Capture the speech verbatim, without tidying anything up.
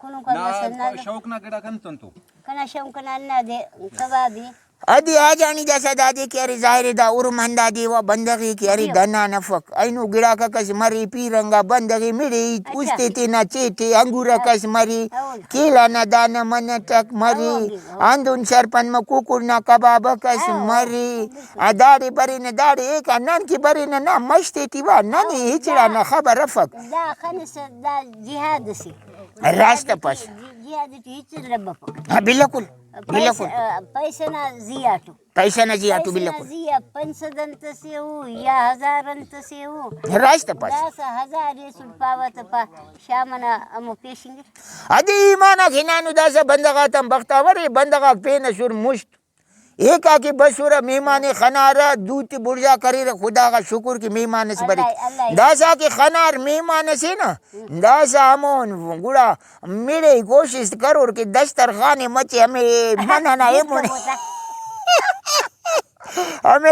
نا شوق نا گڑا کن تون تو۔ کنا شوق نا ہندا دے کبابی۔ ادی آجانی داسہ دادے کہ ارے ظاہر ءِ دا ارم ہندا دے وا بندغے کہ ارے دنا نفک۔ اینو گڑاکک اس مرے، پیرنگا بندغے مڑے ہیت، اچھا۔ استے تینا چیٹے، انگورک اس مرے، ہاں۔ کیلہ نا دانہ منٹک مرے، ہاں، ہاں۔ ہندن سرپند مہ کوکڑ نا کبابک اس ہاں۔ مرے۔ آ داڑے برینہ، داڑے ایکا نن کہ برینہ نا مش تیٹی وا، ننے ہچڑا نا خبر افک۔ دا خنسہ دا جہاد اسے۔ راست پاس۔ جہاد ٹی ہچ رب افک۔ ہاں، بالکل، بالکل۔ پیسہ، پیسہ نا زیاٹو۔ پیسہ نا زیاٹو، پیسہ نا بالکل۔ زی آ پنچ سد انت سے او یا ہزار انت سے او۔ راست پاس۔ داسہ ہزار ایسل پاوہ تہ پا شام ئنا ہمو پیشنگرہ۔ ادے ایمان آک ہنانو داسہ بندغ آتان بختاور ءِ، بندغ آک پین ئسر مست۔ ایکا کہ بسرہ مہمان ءِ خنارہ، دوتے بڑزا کریرہ، خدا غا شکر کہ مہمان ئس بریک۔ اللہ، اللہ۔ داسہ کہ خنار مہمان ئسے نا، داسہ ہمون گڑا مڑے کوشست کرور کہ دسترخوان ءِ مچے ہمے منہ نا ایمون ہمے